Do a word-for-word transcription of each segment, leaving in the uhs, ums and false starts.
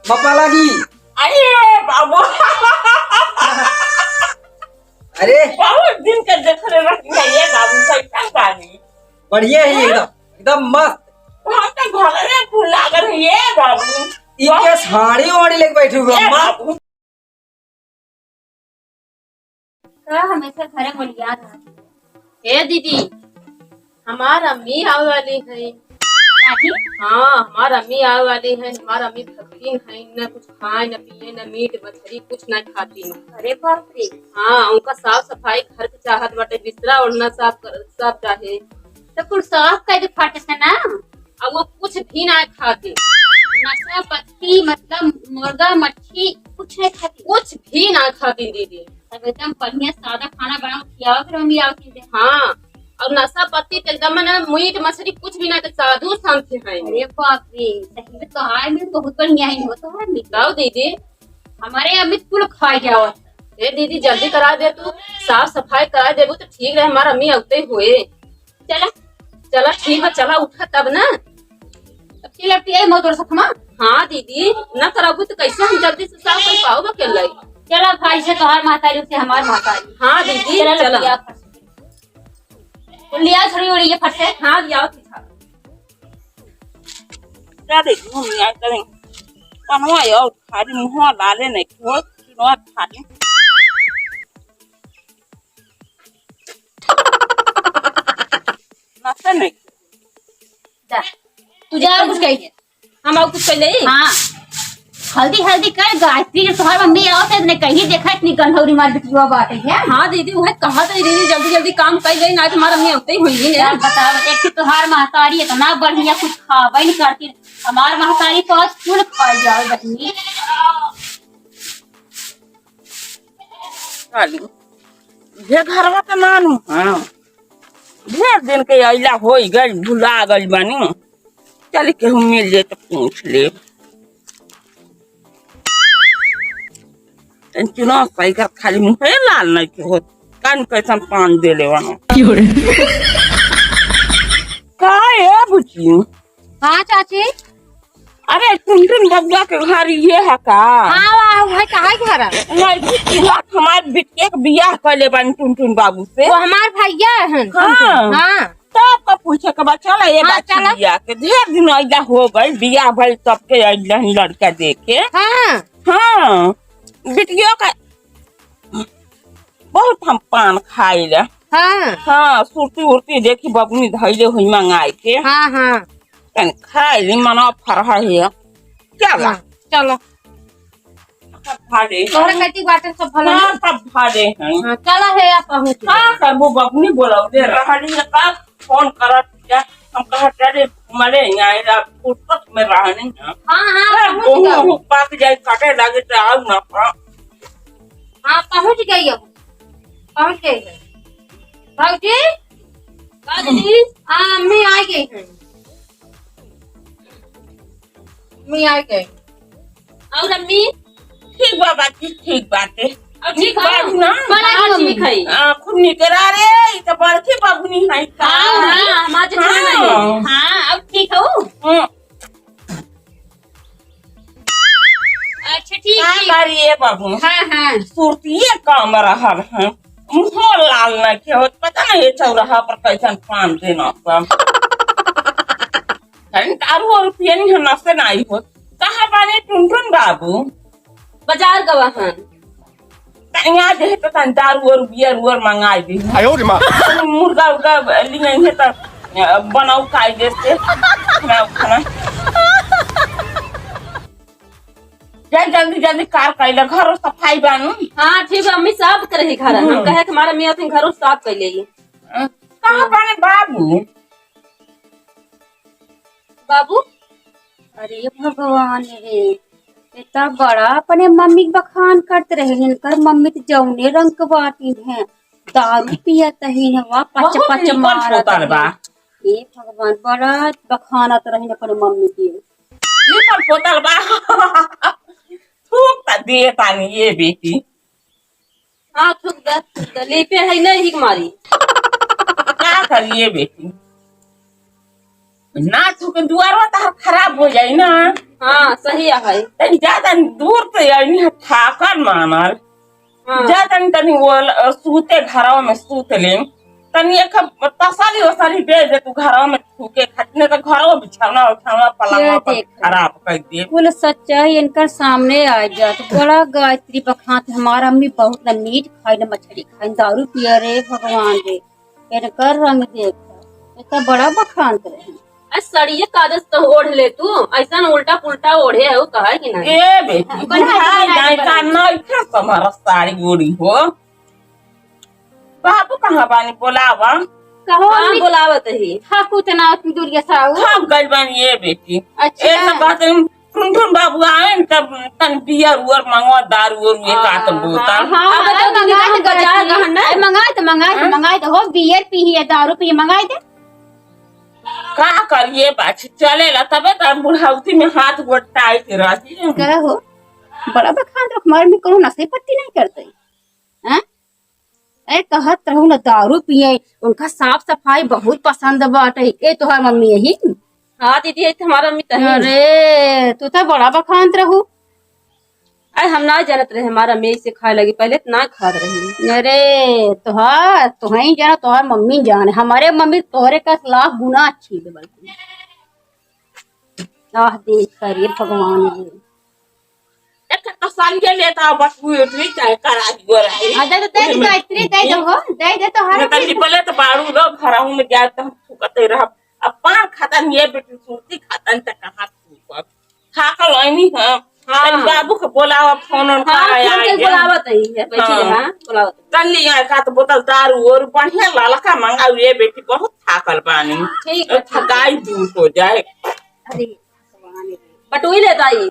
पापा लागी। अरे बाबू। अरे। बहुत दिन के देखले रहती है ये बाबू, कैसन बानी? बढ़िया है एकदम, एकदम मस्त। हम तो घर में फूल लागल है ये बाबू। इनके साड़ी ओढ़ लेके बैठी हुआ ये अम्मा। बाबू। का हमेशा घरे मोलिया रहा? ए दीदी, हमार अम्मी आवे वाली है। नहीं? हाँ, हमार अम्मी आवे वाली है, हमार अम्मी भगतीन है, न कुछ खाए, न पिए, न मीट मछली, कुछ ना खातीन। अरे बाप रे। हाँ, उनका साफ सफाई घर के चाहत बाटे, बिस्तरा ओढ़ना साफ कर, साफ चाहे। तो कुल साफ कर दे फट से ना। अब वो कुछ भी ना खातीन। नशा पत्ती, मतलब मुर्गा मच्छी कुछ नहीं खातीन। कुछ भी ना खातीन दीदी। तब एकदम बढ़िया सादा खाना बना के खियाओ, फिर हम भी आओ खिलते। हाँ, और नशा पत्ती तो एकदम ना, मीट मछली कुछ भी ना, तो साधु संत हैं। अरे बाप रे, सही में तोहार में बहुत बढ़िया है, हो तोहार में। बताओ दीदी। हमारे यहाँ भी कुल खा जाओ। ए दीदी, जल्दी करा दे तू, साफ सफाई करा देबू तो ठीक रहे, हमार अम्मी अउते हुए। चला। चला ठीक बा, चला उठा तब ना। अब की लपटी आई मोर तोर सखमा? हाँ दीदी, ना करबू तो कैसे हम जल्दी से साफ कर पाओ अकेले? चला भाई से तोहार महतारी से हमार महतारी। हाँ दीदी, चला चला। लपटिया फट से। लिया छोड़ी ओड़ी ये फट से। हाँ लिया ठीक है। क्या देखू हम यहाँ करें? पनवा यो खाली मुँह लाले नहीं खो, चुनवा खाली। नशा नहीं। जा, तू जा और कुछ कही। हम और कुछ कह ले? हाँ। हल्दी हल्दी कर गायत्री के तोहार मम्मी आओ से ने कहीं देखा इतनी गंधौरी मार बिटिया बाटे है। हाँ दीदी, वह कहा तो दीदी जल्दी जल्दी काम कर गई ना, तुम्हारा मम्मी होते ही हुई है। यार बताओ, एक तो तोहार महतारी इतना बढ़िया कुछ खावे नहीं करती, हमार महतारी तो आज फूल खा जाओ बहनी। काली, ये घरवा त नानू, हाँ। ढेर दिन के अइला होई गइल, भुला गइल बानी। चली केहू मिल जाए त पूछ ले। तन चुनाव साइकिल खाली मुँहे लाल नहीं के होत। कान कैसन पान दे ले वाला। का ए बुची? हाँ चाची। अरे टुनटुन बबुआ के घर ये है का? हाँ, वाह, वह कहाँ के घर है? नहीं, बुची, हमार बिटिया के बियाह कर ले बानी टुनटुन बाबू से। वो हमार भैया है। हाँ। हाँ। तब का पूछे के बा, चला ये हाँ, बात चला। बियाह के ढेर दिन अइला हो गइल, बियाह भइल तब के अइला लड़का देखे। हाँ। हाँ। बिटिया का बहुत हम पान खाइला। हाँ। हाँ, सुरती उरती देखी बबुनी धइले हुई मंगाई के। हाँ, हाँ। तन खाइली मना फरहा है। चला। हाँ, चला। सब भाले। तोहरे कथी बाटे सब भला हाँ, नहीं? सब भाले हैं। हाँ, चला है आप पहुँच का गए। करबो बबुनी बोलौले रहली है का? फोन करत क्या? हम कहत अरे मले यहाँ फुर्सत में रहनी है। हाँ, हाँ, ए, पहुँच गए। गेहूं पाक जाए काटे लागे तो आऊ ना पा। हाँ, पहुँच गई अब। पहुँच गई है। भौजी? भौजी? हाँ, अम्मी आ गई हैं। अम्मी आ गई। और अम्मी? ठीक बा बाजी, ठीक बाटे। और ठीक ठीक हो? बाबू ना? बड़ा हाँ, मम्मी। ठीक है। आ, खूब निकरा रे, ई तो बड़की बबुनी है का? हाँ, हाँ, हमार जेठानी है। हाँ। हाँ, अब ठीक हो? हाँ। अच्छा, ठीक, का ठीक। करी ए बाबू? हाँ, हाँ। सुरतिये काम रहल है। मुँहो लाल नहीं के होत, पता नहीं ये चौराहा पर कैसन पान देना सब। कहीं दारू और पियनी है, नशे नहीं होत। कहाँ बाने टुनटुन बाबू? बाजार गवा हन। यहाँ जे है तो तन दारू और बियर उयर मंगाई दी। आयो रे माँ। मुर्गा उर्गा लिए है तो, अ, बनाऊ कायदे से। खाना, खाना। जा जल्दी जल्दी कार कैला, घर और सफाई बानू। हाँ, ठीक बा, अम्मी साफ करे ही घर। हम हम्म। कहे कि हमारा मियाँ थे घर और साफ कर ले। अ, कहाँ बाने बाबू? बाबू? अरे भगवान रे, इतना बड़ा अपने मम्मी के बखान करत रहे। इनकर मम्मी तो जौने रंग के बाटी है, दारू पियत ही है, वाह, पच बहुत पच निपल मारत पोतल है। बा। ए भगवान, बड़ा बखानत रहे अपने मम्मी के। निपल पोतल बा। थूक त दे तानी ये बेटी। हाँ, थूक दे, थूक दे। लीपे है नहीं, हिक मारी। का करिए बेटी? ना थूक, दुआरवा तहार खराब हो जाई ना। हाँ, सही है। तनी जा तनी दूर से आइनी है, थाकल मानल। हाँ। जा तनी, तनी वो ल-, सूते घरवा में सूत लें। तनी एक तसली वसली दे दे तू घरवा में सूते खातिर, नहीं तो घरवा बिछौना उछौना पलंगवा ये पर देख। खराब कर दे। कुल सच्चाई इनकर सामने आ जात। बड़ा गायत्री बखात, हमार अम्मी बहुत न मीट खाई, न मछली खाई, दारू पिया रे भगवान रे। इनकर रंग देख, इतना बड़ा बखान रहे। आ, सड़िए कादस तो ओढ़ ले तू, ऐसा न उल्टा पुल्टा ओढ़े हो, कहे कि नहीं? ए बेटी, कौन है बुढ़ाई तुम्हारा जाए का बड़ा? नइखे तुम्हारा साड़ी गोरी हो। बाबू कहाँ बानी? बोलावा। कहो हाँ, अम्मी। बोलावत ही। हाँ, कुछ ना, तू दूरिया से आओ। हाँ, गइल बानी ये बेटी। अच्छा। ए सब बात हम टुनटुन बाबू आए न, तब तन बियर उअर मंगवा, दारू और ये का तो हाँ, बोतल। हाँ, अब हाँ, तो हाँ, दीदी मंगाई का दे, बाजार गहन ना। ए, मंगाई दे, मंगाई दे, हाँ? मंगाई दे, हो, बियर पी है, दारू पी है, मंगाई दे। का करिए बाछी, चलेला तबे तो बुढ़ौती में हाथ गोड़ टाइट रहती है। का हो, बड़ा बखान रख, हमारे में कोनो नशे पत्ती नहीं करते, हैं? ए, कहत रहू न दारू पिए, उनका साफ सफाई बहुत पसंद बाटे। ए, तोहार मम्मी यही? हाँ दीदी, ये तो हमारा मम्मी तही। अरे, तू तो बड़ा बखान रहू। अरे, हम ना जानत रहे, हमारा मम्मी ऐसे खाए लगी, पहले तो ना खात रही। अरे, तोहार, तोहई जाना, तोहार मम्मी जाने, हमारे मम्मी तोहरे का लाख गुना अच्छी है बल्कि। आह, देख कर ये भगवान रे। एक तो साल के लेता बस वो इतनी चाहे करा दियो रही। आ, दे दे, दे दे, गायत्री, दे दे हो, दे दे तो हर मैं तनी चीज। बोले तो बारू लो, घरहू में जाए तो हम फूकते रह। अब पान खाता नहीं है बेटी, सुरती खाता नहीं तो कहाँ फूकब? खा कर लाइनी हम। हाँ। तनी बाबू के बोलावा, फोन उन हाँ, करा फोन आए के हैं। बोलावत ही है, बैठी हाँ। है, हाँ, बोलावत ही। तनी आए का तो बोतल दारू और बढ़िया ललका मंगाऊ ये बेटी, बहुत थाकल बानी। ठीक है, अब ठीक है। थकाई दूर हो जाए। अरे, भगवान रे। बटुई ले दाई।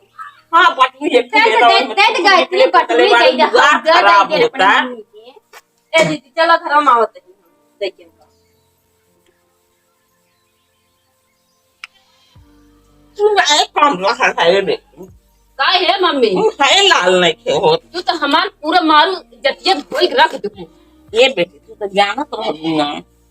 हाँ, बटुई एक दे, ले दे, दाओ, दे, दे, मतलब गायत्री, एक बटुई ले दे, दाओ, दे, बुआ दे, दे, खराब दे, होता। बटुई दे। ए दीदी, चला घर में आवत है। देख के। तू ना एक काम रखा है रे। का है मम्मी? तू है लाल नहीं खे हो। तू तो हमार पूरा मारू जतिया धोई के रख दू। ये बेटी, तू तो जानत रहबू ना।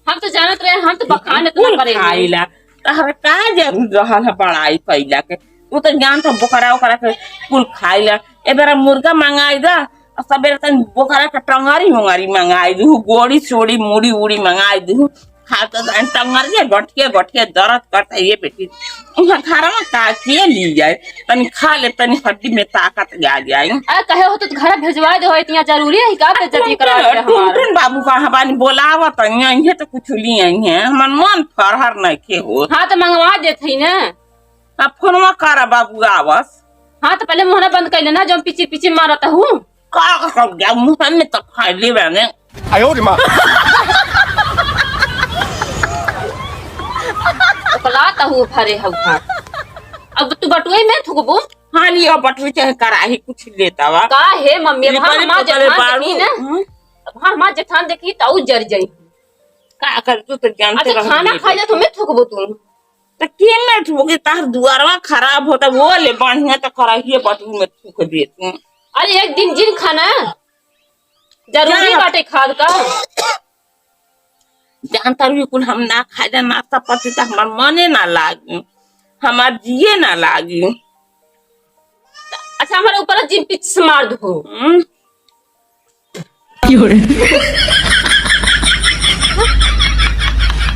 हम तो जानत रहे, हम तो बखान इतना कुल करे हैं। खाइला, तहरा का जरूर रहल है बड़ाई कइला के? तू तो जानत हो बोकरा ओकरा के कुल खाइला। ए बेरा मुर्गा मंगाई दा, और सबेरे तनी बोकरा के टंगरी उंगरी मंगाई दू, गोड़ी सोड़ी मुड़ी उड़ी मंगाई दू। खा तो जाए, टंगरिया गठिया गठिया दर्द करता है ये बेटी। उहाँ घर में का के ली जाए, तनी खा ले, तनी हड्डी में ताकत आ जाए। अरे कहे हो तो घर भेजवा दे हो, इतना जरूरी है का बेइज्जती करा के हमार? टुनटुन बाबू का हबानी बोलावत है, ये तो कुछ ली आई है, हमार मन फरहर नहीं के हो। हाँ तो मंगवा देत ही ना। अब फोनवा करा बाबू आवस। हाँ तो पहले मुहना बंद कर लेना, जो पीछे पीछे मारत हूँ। का कर गया मुहन में तो खाली बने। आयो रे माँ। ओकला तहु भरे हउ खा। अब तू बटुए में थुकबो? हाँ, लियो बटुए चाहे कराही कुछ लेता वा। का हे मम्मी, अब ये हम बड़े माँ पतले जेठान बारू। देखी ना, हम्म। अब हम माँ जेठान देखी त उ जर जाई। का कर तू तो जानते अच्छा, रहो खाना बेटी। खा ले तो मैं थुकबो तू। त के में थुके तार दुआरवा खराब होता, वो ले बढ़िया तो कराही बटुए में थुक दे तू। अरे एक दिन जिन खाना जरूरी जा। बाटे खाद का। जानता रही कुल हम ना खाए जा नाश्ता पत्ती त हमार मने ना लागी, हमार जिए ना लागी। अच्छा हमारे ऊपर जिन पिच से मार दो। हम्म। क्यों रे?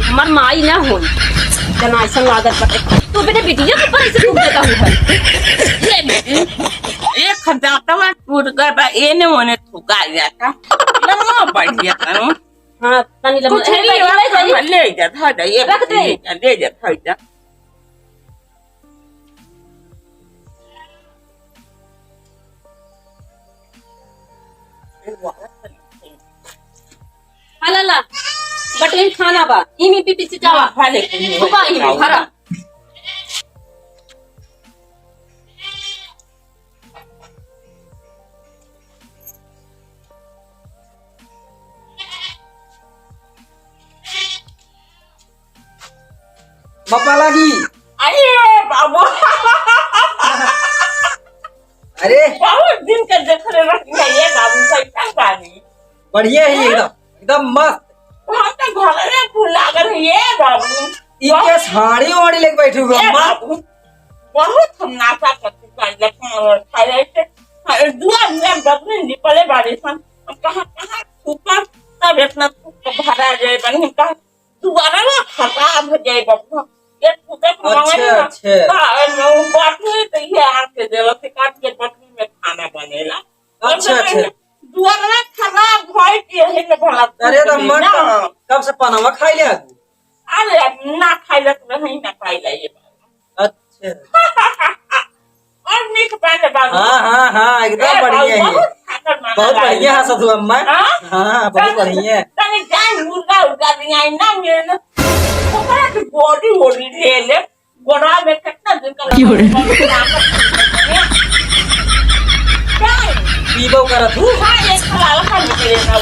हमार माई ना हो, जना ऐसा लागत बाटे। तू अपने बिटिया के ऊपर ऐसे थूक देता हूँ है। ये बेटी, एक खजातवा टूट गया बा, एने ओने थुका जाता। लम्बा बढ़िया करो। हाँ, तनी लम्बा। कुछ ए, नहीं, ले, ले, ले, ले। ले जा, धर जा, ये रख दे। ले जा, ले जा, धर जा। हाँ, ला, ला। बटुई खाना बा। ई में पी, पीछे जावा। हाँ, खा ले, खा ले। भुका ई में, भरा। बापा लागी। अरे बाबू। अरे। बहुत दिन के देख रहे रह गया ये बाबू, कैसा गाड़ी? बढ़िया है एकदम, एकदम मस्त। हम तो घर में फूल लागल है ये बाबू। ई के साड़ी ओढ़ी लेके बैठू हो ये अम्मा? बाबू। बहुत हम नाशा करती पानी लखन और थायराइड से। हाँ, एक दुआ में बबरी निकले बाड़ी सन। हम कहाँ, कहाँ थूकब, तब इतना थूक के भरा जाए बनी। हम कहाँ दुआरा ना खराब हो जाए बबुआ। ये थूके अच्छा, अच्छा। हाँ, और मैं वो बाटी तो ये आके देवा से काट के बबरी में खाना बनेला। अच्छा, अच्छा। दुआरा खराब होई के यही में भला अरे तो थूक मत ना। कब से पनवा खाई ले आदमी? अरे, अब ना खाइला तो रही ना पाइला ये बात। अच्छा। और नीक बात है बाबू। हाँ, हाँ, हाँ, एकदम ए, बढ़िया बाबू, है। बहुत खाकर माना बहुत भाई। बढ़िया है ससुर अम्मा। हाँ? हाँ, बहुत तनी, बढ़िया है। तनी जाए मुर्गा उर्गा दिया ना मेरे ना। ओकरा के गोली वोली ले ले। गोड़ा में कितना दिन का क्यों रे? पीबो करत हूँ। हाँ, एक साल का निकले ना।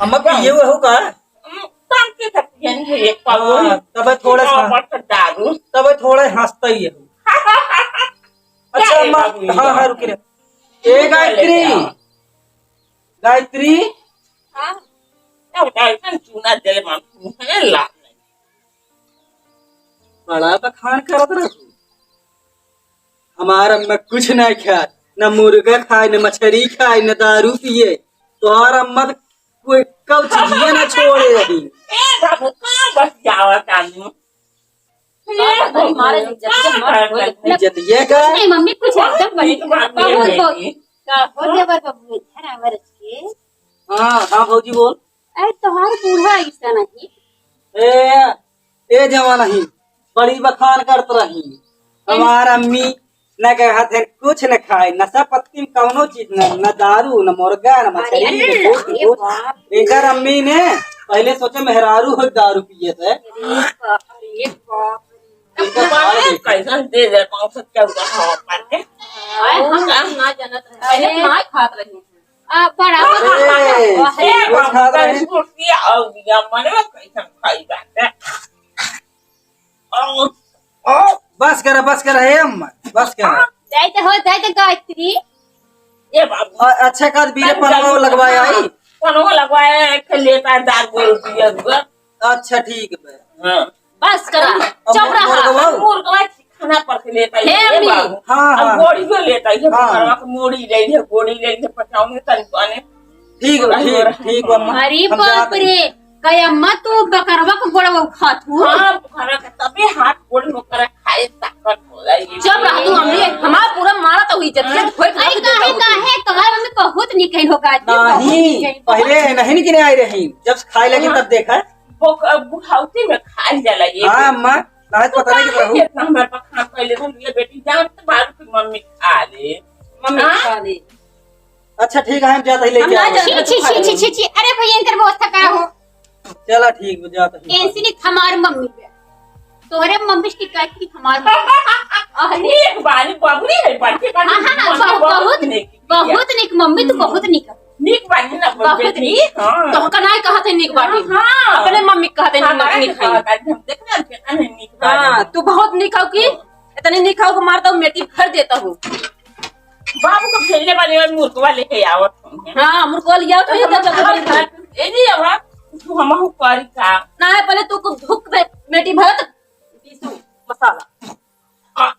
अम्मा पिए हो का? हम्म, तब के तब पियन है एक पाव हाँ, वही। तबे थोड़ा हाँ, सा, बस दारू। तबे थोड़ा हंसता ही है। अच्छा, क्या है अम्मा, बाबू हाँ, ये? हाँ, रुकी ना। ए, गायत्री, क्या? गायत्री। हाँ? क्या होता है? इतना चूना जले मांगू है, लाभ नहीं। बड़ा बखान करत रहू। हमार अम्मा कुछ नहीं खात, न मुर्गा खाए, न मछरी खाए, न दारू पिए। तोहार अम्मा तो कोई कब चीजिए ना छोड़े अभी। ए बाबू, कहाँ बस जावा तानू? बाबा, बड़ी मारे नहीं जाती, मार होए। इज्जत ये का? नहीं मम्मी, कुछ एकदम बड़ी। बहुत, बहुत, बहुत। का हो गया बाबा, बबू, इधर आवा रच के। हाँ, हाँ भौजी बोल। अरे तोहार बूढ़ा ऐसा नहीं। ए, ए जवान ही, बड़ी बखान करत रही। हमार अम्मी न कहत है कुछ न खाए, नशा पत्ती में कौनो चीज न, न दारू, न मुर्गा, न मछली, अरे, न कुछ, अरे कुछ। बाप रे। इनकर अम्मी ने पहले सोचे मेहरारू हो दारू पिए थे। अरे बाप रे, बाप रे। इनकर बाप रे। कैसन दे दे, कौन सा क्या हुआ खावा पाते? आए, हम ना जानत रहे। पहले अरे। ना खात रही। आ, बड़ा अरे, अरे, कुछ बाप खात रे, रही। कुर्सी और दिया, मने कैसन खाई बात है? बस करा, बस करा, हे अम्मा, बस करा। जाइत हो, जाइत गायत्री। ए बाबू। अ-, अच्छा, का बीरे पनवा लगवाए आई? पनवा लगवाए, एक लेता दार बोल दिया हुआ। अच्छा, ठीक बा। हाँ। बस करा, अब चुप रहा। मुर्गवा। मुर्गवा खाना पर से लेता है, हे ए अम्मी। बाबू। हाँ, अब हाँ। गोड़ियो लेता है, हाँ। बुखारवा के मुड़ी ले ले, गोड़ी ले ले, पचाउने तन पाने। ठीक बा, ठीक, ठीक बा, अम्मा। अरे हम जात बाप रे, हई। का अम्मा तू बकरवा के गोड़वा खात हूँ? हाँ, बकरवा के तबे हाथ गोड़ में ओकरा खाए ताकत होला ये। चुप रह तू, अम्मी, हमार पूरा मारा तो हुई जब ये धोए के अरे रख देता काहे, हूँ। काहे, तोहार मम्मी बहुत निक है हो गाय, बहुत नहीं, निक है। पहले नहीं निकले आई रही, जब खाए लगी हाँ। तब देखा। बुख-, बुढ़ौती में खाई जाला ये। हाँ, अम्मा, काहे पता नहीं चल रहा हूँ। इतना हमारे पास खाना पहले तो ये बेटी जान तो बारू की मम्मी खा ले। मम्मी हाँ? खा ले। अच्छा, ठीक है, हम जाते ही लेके हम ना आओ। जाते छी, छी, छी, छी, छी, छी। अरे भैया, इनकर व्यवस्था करा हो। चला, ठीक बा, जाते ही। कैसी नहीं हमार मम्मी पे। तोहरे मम्मी की कहती हमार मम्मी। अरे। एक बारी बबरी है, बड़की बड़की हाँ, हाँ, मम्मी बहुत, बहुत बहुत निक। बहुत निक मम्मी, तू बहुत निक। निक बानी ना बहुत बेटी, निक। हाँ। तो कनाई कहत है निक बानी। हाँ। अपने मम्मी कहत है निक हमारा मम्मी के खाई। कहत है, हम देखना केतना निक बानी। हाँ, तू बहुत निक हो की, हाँ। इतनी निक हो कि मार तो मेटी भर देता हूँ। बाबू को भेजले बानी और मुर्गवा लेके आवत हूँ। हाँ, मुर्गवा ले आओ तो ये तो जल्दी जल्दी। ए जी, अब तू हमहू करी का? ना है, पहले तू को धुक दे, मेटी भरत, पीसू मसाला। आ।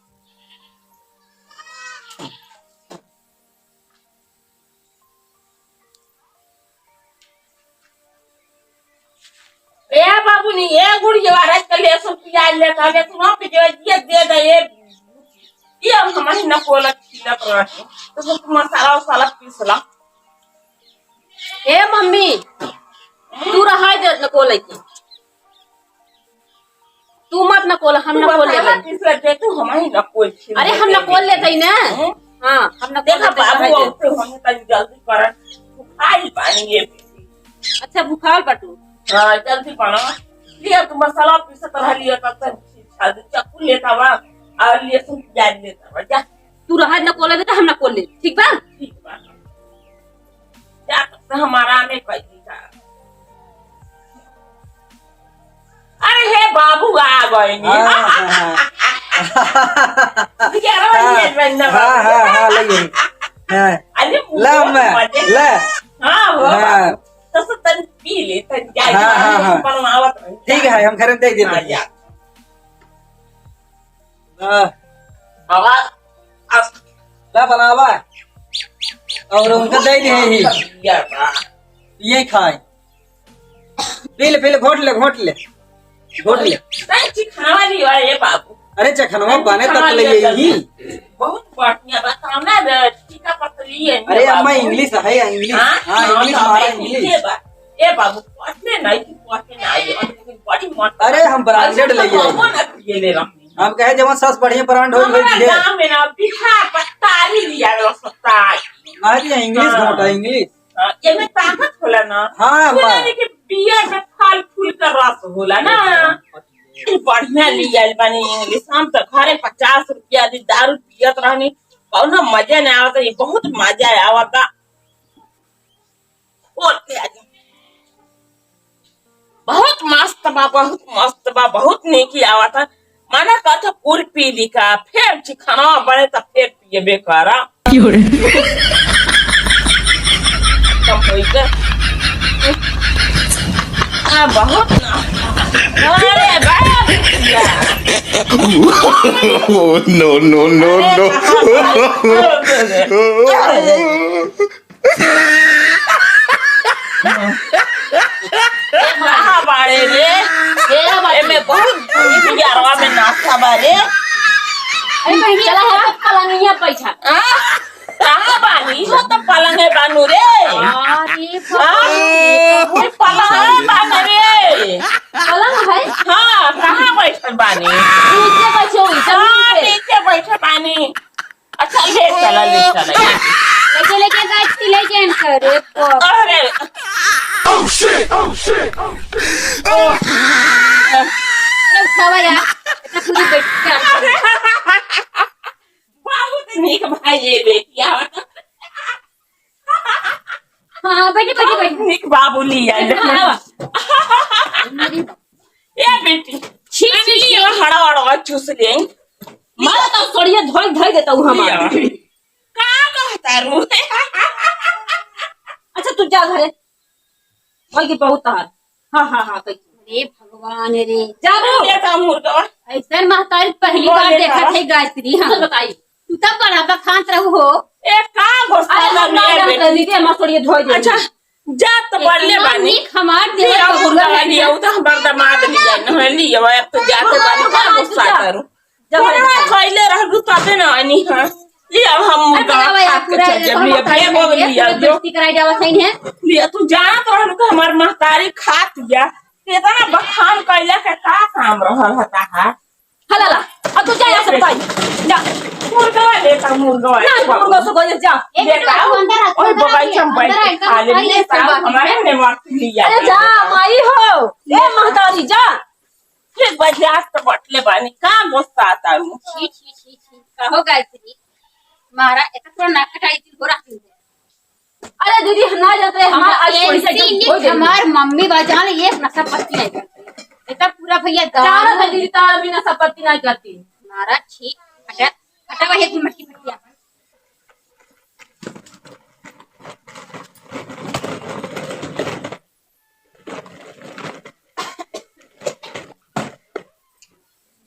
ए बाबूनी, ए गुड़िया, रात के लहसुन प्याज लेता, लहसुन हम जो ये दे दे, ये, ये हम हमारी न कोला छीलत रहती, तो सब मसाला उसाला पीस ला। ए मम्मी, तू रहाई दे न कोला की। तू मत नकोल, हम तू नकोल बतावा लेते। किस वजह तू हमारी नकोल छीन अरे, हम लेते नकोल हैं। लेते ही ना। हम्म? हाँ, हम नकोल देखा लेते बाबू, हैं। अब तो हम तनी जल्दी करन। भूखाइल बानी ये बेटी। अच्छा, भूखाल बाटू। हाँ, जल्दी बना। लिया तू मसाला पीसत रह लिया, तब तक छाल चक्कू लेता बा, और लिए तू प्याज लेता बा, जा। तू रहा नकोल लेते, हम नकोल ले, ठीक बा? ठीक बा। जा, तब से हमारा आने पाई का। अरे हे बाबू, आ गए नी। हाँ, हाँ, हाँ। ग्यारह बजे हाँ, बंद हाँ, हाँ, हाँ, लगे। हाँ। अरे ला, मुंह मैं, मजे। ला। हाँ, हो हाँ। बाबू। तो सब तन पी ले, तन जा, हाँ, हाँ, हाँ। बनवावत रही। ठीक है, हम घर में दे देते हाँ, हैं। जा। हाँ। बाबा, अब ला बनावा। और उनका दे दे ही। ये खाए। पी ले, पी ले, घोट ले, घोट ले। घोट ले। नहीं, चिखनवा लिया, ए बाबू। अरे, चिखनवा बने तक ले यही। बहुत बढ़िया बा, सामने रे, टीका पतली है, अरे, अम्मा, बाबू। English है, English। हाँ, हाँ, हाँ, English तो हमारा हमें English। पीछे बा। ए बाबू, पढ़ने नहीं, तू पढ़ने नहीं, और तू बड़ी मत अरे, हम branded अरे, ले आए। कौन है, ये ले रहा हूँ। हम कहे, जवन सास बढ़िया brand होई, हमारा वही दिए। गाँव में ना, बिहार पत्तारी लिया लो, सत्तारी। अरे, English हाँ। घोटा, English। हाँ, एमे ताकत होला ना। हाँ, सुना बा। रे कि बियर में फल फूल का रस होला ना। हाँ। ई बढ़िया लियाइल बानी English। हम तो घरे पचास रुपया दी दारू पियत रहनी, कौनो मजा नहीं आवत। ये बहुत मजा आवत। और क्या जी? बहुत मस्त बा, बहुत मस्त बा, बहुत नीक आवत है। मना कहत पूरी पी ली का, फिर चिखनवा बने त फिर पियबे करा। क्यों रे? तब होई के। आ, बहुत ना। अरे, बाप रे। Oh, no, no, no, अरे, no। कहाँ बात है? कहाँ बाड़े रे? के बाटे? एमे बहुत बियारवा में नाश्ता बा रे। अरे बहिनी, चला है तो पलंगिया बैठा। आ? कहाँ बानी? हो तो पलंग है बानू रे। अरे हाँ? बाप रे। कोई पलंग है बानू रे। पलंग है? हाँ, कहाँ बैठल बानी? नीचे बैठो, जमीन हाँ, पे। नीचे बैठल बानी। अच्छा, ले चला, ले चला। लेके, लेके, गाड़ी लेके enter, एक बार। अरे। Oh, shit! Oh, shit! Oh, shit! अरे, उठावा यार। इतना पूरी बैठ के। बहुत नीक भाई ये बेटी, आवा तो। हाँ, बैठे, बैठे, बैठे। नीक बाबू लिया। हाँ। मेरी ए बेटी, छी, छी, छी। हड़ा, हड़ा, चूस ले। मारा तो सड़िया धोई, धोई देता हूँ हमारा। लिया। का कहता रू? अच्छा, तू जा घरे। भाई की बहुत तार। हाँ, हाँ, हाँ, कही। अरे भगवान रे। जा रू। ले का मुर्गा। ऐसन महतारी पहली बार बोले देखत का? है गायत्री। हाँ। चल बताई। तू तब बड़ा बखान रहू हो। ए, का गोस्ता अरे, हम ना जानते, नीचे हमार सड़िया धोई दे। अच्छा, जा तो पढ़ले बानी। नीक हमार देवर बबुआ है। लिया, उ तो हमार दामाद लिया, न लिया, अब तो जाते बानी, का गुस्सा करू? जब कोनवा खइले रहलू तबे न आनी, हाँ। लिया, हम अरे, मुर्गा बतावा यार, काट के पूरा चल जाब, एकदम लिया, बताइए, बेगो पूरा लिया, जो। बेइज्जती कराई जावत है इन्हें। लिया, तू जानत रहलू कि हमार महतारी खात लिया, केतना बखान कइला के का काम रहल हता, हा? हला ला, अब तू जा यहाँ से भाई, जा। मुर्गवा लेता, मुर्गवा। ना, मुर्गवा से बोले, जा। एक मिनट, लेता तू अंदर आ, तू ओए अंदर आ, बगल से हम अंदर बैठ आ, के खा ले, अंदर आ, लेता अंदर आ, हमारे ने वक्त लिया। अरे जा, माई हो, ए महतारी, जा। फिर बजाज तो बटले बानी, का गुस्सा आता हूँ। छी, छी, छी, छी, कहो गायत्री, मारा एक थोड़ा नाक कटाई थी, हो रहा थी। अरे दीदी, हम ना जानते, हम हमार आज ऐसी पैसा एकदम निक धो देंगे। हमार मम्मी बा, जान, ये नशा पत्ती नहीं करती। इतना पूरा भैया गाँव जानत है दीदी, तारा भी नशा पत्ती नहीं करती। मारा ठीक, हटा, हटा वही अपनी मटकी फटिया।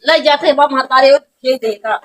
ले जाते बाप महतारे, दे देगा।